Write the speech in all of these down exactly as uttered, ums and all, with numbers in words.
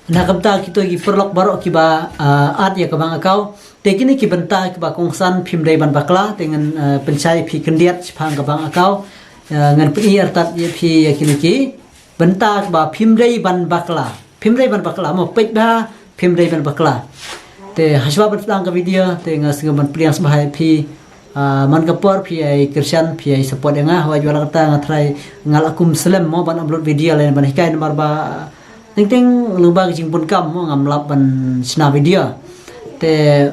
Na ka bynta kito ki paralok baroh kiba, ah, add ïa ka bank account. Te kine ki bynta kiba kongsan phim dei ban bakla, te ngan, ah, pynshai phi khyndiat shaphang ka bank account. Ah, ngan pyni artat ïa phi ïa kine ki bynta kiba phim dei ban bakla. Phim dei ban bakla, mo peit bha, phim dei ban bakla. Te hashwa ban sdang ka video, te nga sngewbha ban pdiang sngewbha ïa phi, ah, man ka por phi ai kyrshan, phi ai support ïa nga, hawai jwala kata nga trai nga la kum slem mo ban upload video lane ban hikai namar ba, teng teng lyngba ka jingbun kam mo ngam lap ban shna video. Te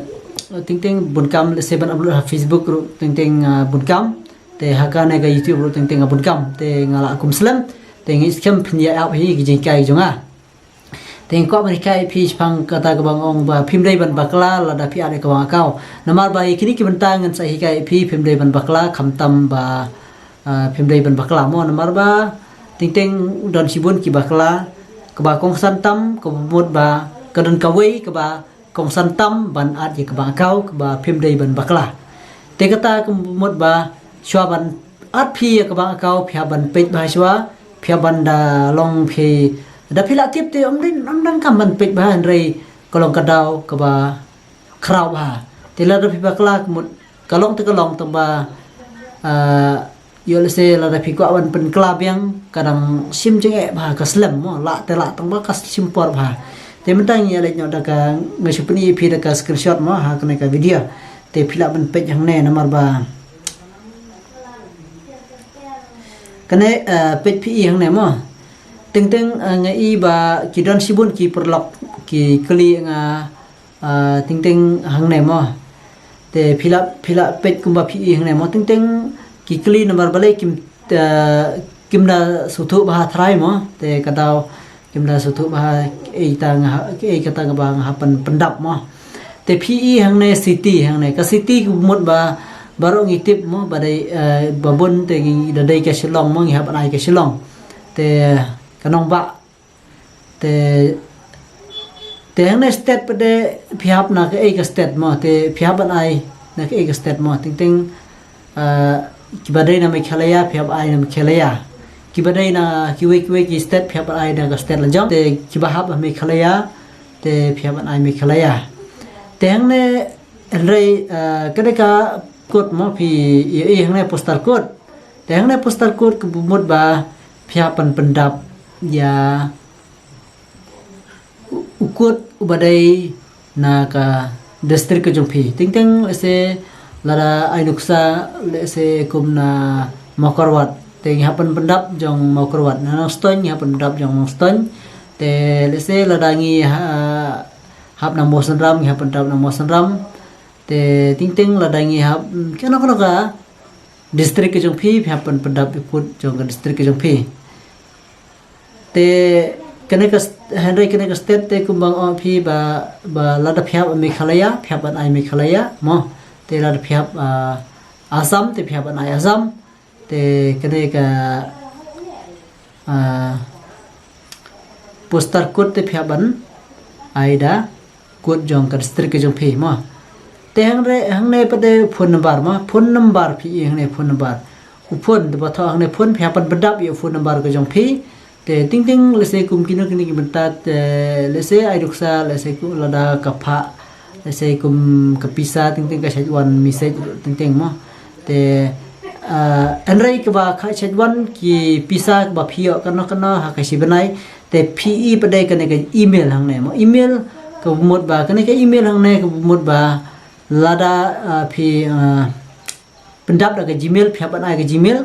teng teng bun kam lehse ban upload ha Facebook ruh teng teng, ah, bun kam. Te ha kane ka YouTube ruh teng teng bun kam. Te nga la kum slem. Te ngi skhem phin ïa ap hi ki jingkai jong nga. Te ngi kwah ban hikai phi shaphang kata kaba nga ong ba phim dei ban bakla lada phi add ïa ka bank account. Namar ba ïa kine ki bynta ngan sa hikai phi phim dei ban bakla khamtam ba, ah, phim dei ban bakla mo namar ba teng teng don shibun ki bakla kaba kongsan tam kaba mut ba ka don kawei kaba kongsan tam ban add ïa ka bank account kaba phim dei ban bakla. Te kata ka mut ba shuwa ban add phi ïa ka bank account phi hap ban peit bha shuwa, phi hap ban da long phi da phi la tip te ym dei ym dang kam ban peit bha hynrei ka long ka daw kaba khraw bha. Te lada phi bakla ka mut ka long te ka long tang ba, ah, ïoh lehse lada phi kwah ban pynkylla biang ka dang shim jingeh bha ka slem mo lah te lah tang ba ka shim por bha. Te mynta ngi ïa leit noh da ka nga shu pyni ïa phi da ka screenshot mo ha kane ka video. Te phi lah ban peit hangne namar ba kane, eh, peit phi i hangne mo. Teng teng, eh, nga i ba ki don shibun ki paralok ki kylli nga, ah, teng teng hangne mo. Te phi lah phi lah peit kumba phi i hangne mo teng teng ki kylli namar balei kim, eh, kim da sngewthuh bha ha trai mo. Te ka daw kim da sngewthuh bha ei ta nga ha- ei kata nga ba nga hap ban pyndap mo. Te phi i hangne city hangne ka city ka mut ba baroh ngi tip mo ba dei, eh, ba bun te ngi da dei ka Shillong mo ngi hap ban ai ka Shillong. Te ka nongbah Te te hangne state pat de phi hap na kaei ka state mo te phi hap ban ai na kaei ka state mo teng teng, ah, kiba dei na Meghalaya phi hap ai na Meghalaya. Kiba dei na kiwei kiwei ki state phi hap ban ai na ka state la jong te kiba hap na Meghalaya te phi hap ban ai Meghalaya. Te hangne hynrei, ah, ka dei ka code mo phi ïa i hangne postal code. Te hangne postal code ka mut ba phi hap ban pyndap ïa u code uba dei na ka district ka jong phi. Teng teng lehse lada ai nuksa lehse kum na Mawkyrwat te ngi hap ban pyndap jong Mawkyrwat, na Nongstoiñ ngi hap ban pyndap jong Nongstoiñ. Te lehse lada ngi ha- hap na Mawsynram ngi hap ban pyndap na Mawsynram. Te teng teng lada ngi hap, mm, kano kano ka district ka jong phi phi hap ban pyndap ïa u code jong ka district ka jong phi. Te kane ka st- hynrei kane ka state te kumba nga ong phi ba, ba lada phi hap Meghalaya phi hap ban ai Meghalaya mo. Te lada phi hap, ah, Assam te phi hap ban ai Assam. Te kane ka, ah, postal code te phi hap ban ai da code jong ka district ka jong phi mo. Te hangne hangne pat de phone number mo, phone number phi i hangne phone number. U phone te ba thoh hangne phone phi hap ban pyndap ïa u phone number ka jong phi. Te teng teng lehse kum kino kino ki bynta te lehse ai nuksa lehse kum lada ka phah lehse kum ka pisa teng teng ka shait wan message teng teng mo. Te, ah, hynrei kaba ka shait wan ki pisa kaba phi ïoh kano kano ha ka shi bnai te phi i pat de kane ka email hangne mo. Email ka mut ba kane ka email hangne ka mut ba lada, ah, phi, ah, pyndap da ka Gmail phi hap ban ai ka Gmail.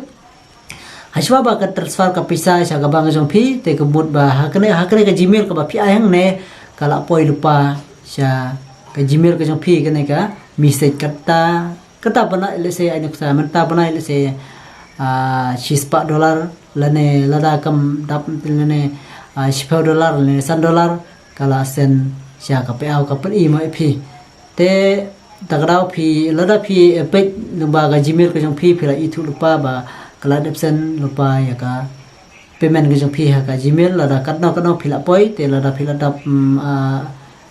Hashwa ba ka transfer ka pisa sha ka bank jong phi te ka mut ba ha kane ha kane ka Gmail kaba phi ai hangne ka la poi lypa sha ka Gmail ka jong phi kane ka message kata kata bnai lehse ai nuksa mynta bnai lehse, ah, shispah dollar lane lada kam dap lane, ah, shiphew dollar lane san dollar ka la send sha ka phi au ka phi i mo phi. Te ta ka daw phi lada phi, eh, peit lyngba ka Gmail ka jong phi phi la ithuh lypa ba ka la dep send lypa ïa ka payment ka jong phi ha ka Gmail lada katno katno phi la poi te lada phi la dap, mm, ah,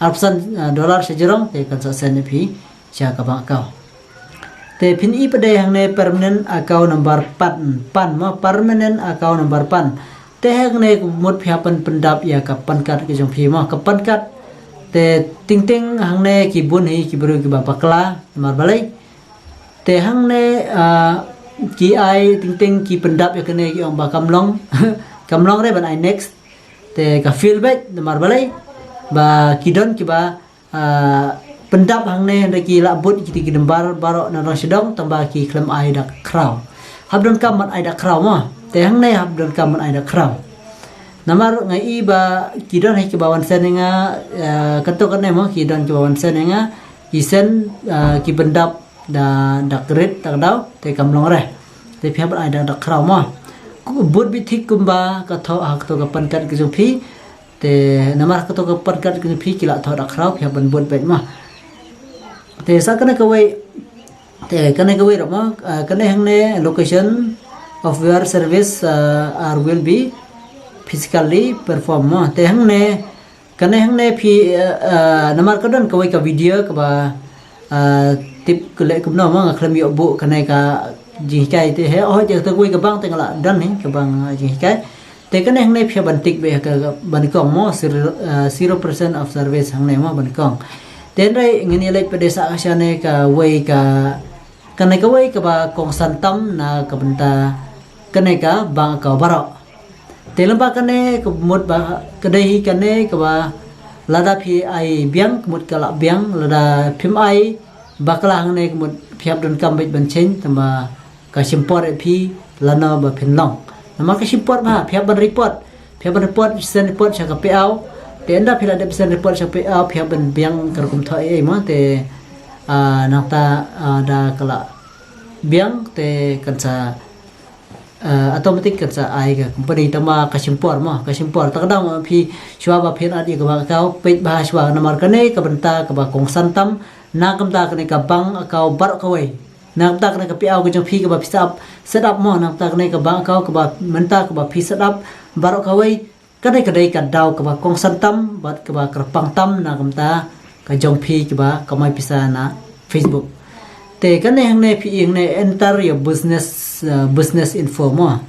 arphew san, ah, dollar sha jrong te kan sa send ïa phi sha ka bank account. Te phin i pat de hangne permanent account number pan pan mo permanent account number pan. Te hangne ka mut phi hap ban pyndap ïa ka pan card ka jong phi mo, ka pan card. Te teng teng hangne ki bun hi ki briew kiba bakla, namar balei? Te hangne, ah, ki ai teng teng ki pyndap ïa kane ki ong ba kam long. Kam long re ban ai next. Te ka fail beit namar balei? Ba ki don kiba, ah, pyndap hangne, hynrei ki la bud kiti ki number baroh na dong sha dong, tangba ki khlem ai da khraw. Hap donkam ban ai da khraw mo. Te hangne hap donkam ban ai da khraw. Namar nga i ba ki don hi kiba wan send ïa nga, ah, kato kane mo, ki don kiba wan send ïa nga, ki send, ah, ki pyndap da, da krit da ka daw, te kam long re. Te phi hap ban ai da, da khraw mo. Bud beit thik kumba ka thoh ha kato ka pan card ka jong phi. Te namar kato ka pan card ka jong phi ki la thoh da khraw, phi hap ban bud beit mo. Te sa kane kawei, te kane kawei ruh mo, ah, kane hangne location of your service, ah, are will be physically perform mo. Te hangne, kane hangne phi, ah, ah, namar ka don kawei ka video kaba, ah, tip ka leh kumno mo, nga khlem ïoh buh kane ka jinghikai te he, oh, ïa kawei ka bang te nga la don hi ka bang, ah, jinghikai. Te kane hangne phi hap ban tick beit ha ka, ka ban kong mo, zero, ah, zero percent of service hangne mo ban kong. Te hynrei ngin ïa leit pat de sa ka shane kawei ka, kane kawei kaba kongsan tam na ka bynta kane ka bank account baroh. Te lem bad kane ka mut ba ka dei hi kane kaba lada phi ai biang ka mut ka la biang, lada phim ai bakla hangne ka mut phi hap donkam beit ban change, tangba ka shim por ïa phi lano ba phin long. Namar ka shim por bha, phi hap ban report. Phi hap ban report, send report sha ka payout. Te ynda phi la dep send report sha ka payout, phi hap ban biang ka rukom thoh ei ei mo. Te, ah, nangta, ah, da ka la biang te kan sa, ah, automatic kan sa ai ka company, tangba ka shim por mo, ka shim por. Ta ka daw mo phi shuwa ba phin add ïa ka bank account, peit bha shuwa namar kane ka bynta kaba kongsan tam na ka bynta kane ka bank account baroh kawei. Na ka bynta kane ka payout ka jong phi kaba phi set up, set up mo, na ka bynta kane ka bank account kaba mynta kaba phi set up baroh kawei. Kane ka dei ka daw kaba kongsan tam bad kaba kyrpang tam na ka bynta ka jong phi kaba kamai pisa na Facebook. Te kane hangne phi hangne enter your business, uh, business info mo.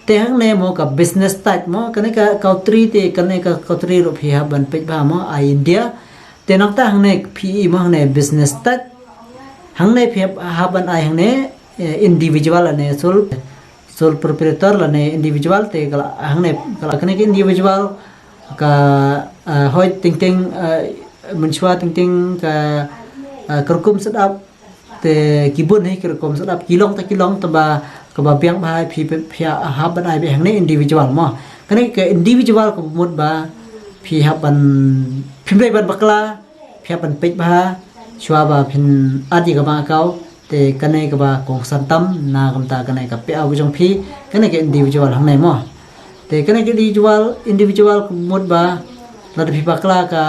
Te hangne mo ka business type mo, kane ka country te, kane ka country ruh phi hap ban peit bha mo, ai India. Te nangta hangne phi i mo hangne business type. Hangne phi hap, hap ban ai hangne, eh, individual lane sole, sole proprietor lane individual te ka la, hangne ka la kane ka individual ka, eh, hoi teng teng, eh, mynshuwa teng teng ka, eh, ka rukom set up. Te ki bun hi ki rukom set up, ki long te ki long, tangba kaba biang bha phi, phi, phi hap ban ai beit hangne individual mo. Kane ka individual ka mut ba phi hap ban, phim dei ban bakla, phi hap ban peit bha shuwa ba phin add ïa ka bank account. Te kane kaba kongsan tam na ka bynta kane ka payout ka jong phi, kane ka individual hangne mo. Te kane ka individual, individual ka mut ba lada phi bakla ka,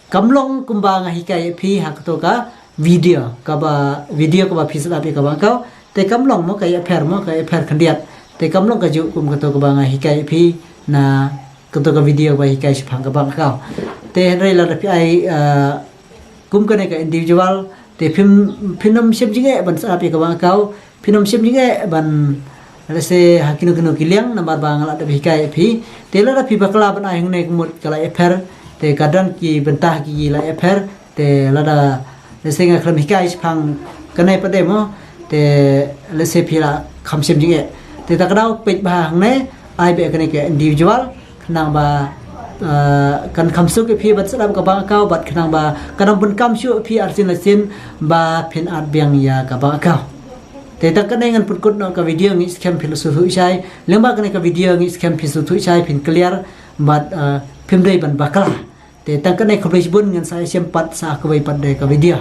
kam long kumba nga hikai ïa phi ha kato ka video, kaba video kaba phi set up ïa ka bank account. Te kam long mo, ka ïapher mo, ka ïapher khyndiat. Te kam long kajuh kum kato kaba nga hikai ïa phi na kato ka video kaba hikai shaphang ka bank account. Te hynrei lada phi ai, ah, kum kane ka individual, te phim, phin ym shim jingeh ban set up ïa ka bank account, phin ym shim jingeh ban, let's say, ha kino kino ki liang namar ba nga la dep hikai ïa phi. Te lada phi bakla ban ai hangne ka mut ka la ïapher, te ka don ki bynta ki la ïapher. Te lada, let's say, nga khlem hikai shaphang kane pat de mo, te let's say phi la kham shim jingeh. Te ta ka daw peit bha hangne, ai beit kane ka individual, khnang ba, eh, kan kham suk ïa phi ban set up ka bank account, bad khnang ba kan ym pynkam shuh ïa phi arsien lasien ba phin add biang ïa ka bank account. Te tang kane ngan pynkut noh ka video, ngi skhem phi la sngewthuh shai. Lyngba kane ka video ngi skhem phi sngewthuh shai, phin clear bad, eh, phim dei ban bakla. Te tang kane, khublei shibun, ngan sa ïashem pat sa kawei pat de ka video.